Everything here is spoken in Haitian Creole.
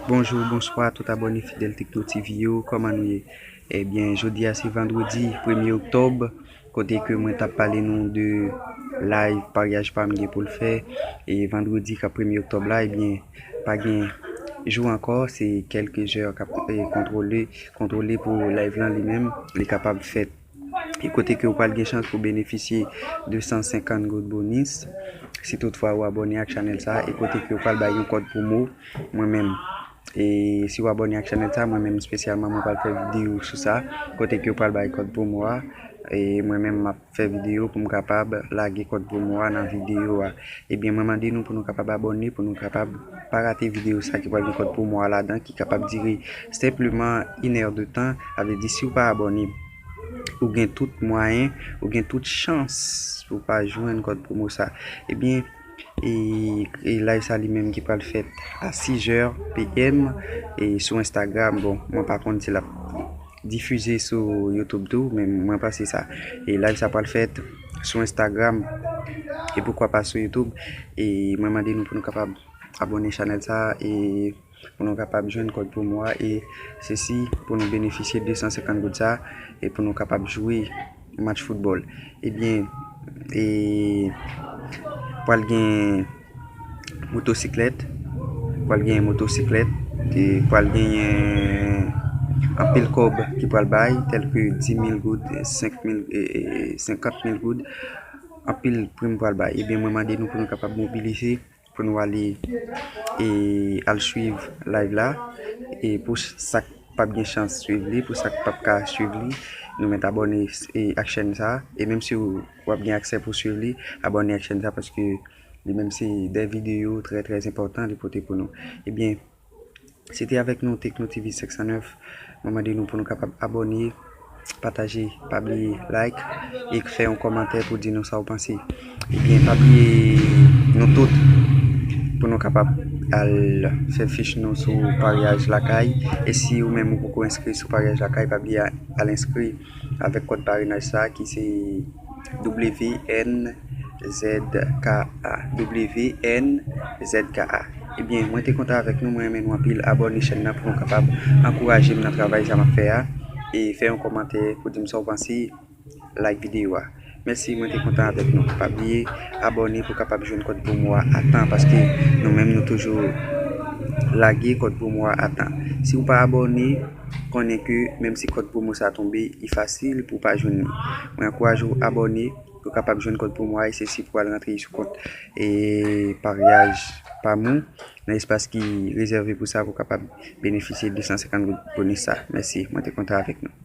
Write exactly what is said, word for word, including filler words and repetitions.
Bonjou, bonswa tout abòne fidèl Tekno T V yo, kòman nou ye? Ebyen, jodi a se vandredi premye oktòb, kote ke mwen t ap pale nou de live paryaj pa m gen pou l fè, e vandredi k ap premye oktòb la, ebyen, pa gen jou ankò, se kèlke zè k ap, e, kontwole, kontwole pou live lan li menm, li kapab fèt. E kote ke w pral gen chans pou benefisye de san senkant goud bonis, si toutfwa ou abòne ak chanèl sa, e kote ke w pral bay yon kòd pwomo, mwen menm. E si w abòne ak chanèl sa, mwen menm espesyalman, mwen pral fè videyo sou sa, kote ke w pral bay kòd pwomo a, e mwen menm m ap fè videyo pou m kapab lage kòd pwomo a nan videyo a. Ebyen, mwen mande nou pou nou kapab abòne, pou nou kapab pa rate videyo sa ki pral gen kòd pwomo a ladan, ki kapab dire senpleman inè de tan. Sa vle di, si w pa abòne, ou gen tout mwayen, ou gen tout chans pou w pa jwenn kòd pwomo sa. Ebyen, e, e live sa li menm ki pral fèt a sis è P M, e sou Instagram. Bon, mwen pa konn si l ap difize sou YouTube tou, men mwen panse sa. E live sa pral fèt sou Instagram, e poukwa pa sou YouTube. E mwen mande nou pou nou kapab abòne chanèl sa, e pou nou kapab jwenn kòd pwomo a, e sesi pou nou benefisye de san senkant goud sa, e pou nou kapab jwe match foutbòl. Ebyen, e pral gen motosiklèt, pral gen motosiklèt, e pral genyen anpil kòb ki pral bay, tèlke dis mil goud, senk mil, e, e, senkant mil goud, anpil prim pral bay. Ebyen, mwen mande nou pou nou kapab mobilize, pou nou ale, e, al swiv live la. E pou sa k p ap gen chans swiv li, pou sa k p ap ka swiv li, nou mèt abòne, e, ak chèn sa. E menm si w, w ap gen aksè pou swiv li, abòne ak chèn sa, paske li menm se de videyo trè, trè enpòtan li pote pou nou. Ebyen, se te avèk nou Tekno T V senk san nèf. Mwen mande nou pou nou kapab abòne, pataje, pa bliye like, e fè yon kòmantè pou di nou sa w panse. Ebyen, pa bliye nou tout pou nou kapab al fè fich nou sou paryaj lakay. E si ou menm ou poko enskri sou paryaj lakay, pa bliye al enskri avèk kòd parenaj sa ki se W N Z K A, W N Z K A. Ebyen, mwen te kontan avèk nou, mwen renmen nou anpil. Abòne chèn nan pou nou kapab ankouraje m nan travay sa m ap fè a. E fè yon kòmantè pou di m sa w panse, like videyo a. Mèsi, mwen te kontan avèk nou. Pa bliye abòne pou w kapab jwenn kòd pwomo a a tan, paske nou menm nou toujou lage kòd pwomo a a tan. Si w pa abòne, konnen ke menm si kòd pwomo sa tonbe, li fasil pou w pa jwenn li. Mwen ankouraje w abòne pou w kapab jwenn kòd pwomo a, e sesi pou w al rantre sou kont, e, paryaj pa m ou, nan espas ki rezève pou sa, pou w kapab benefisye de san senkant goud bonis sa. Mèsi, mwen te kontan avèk nou.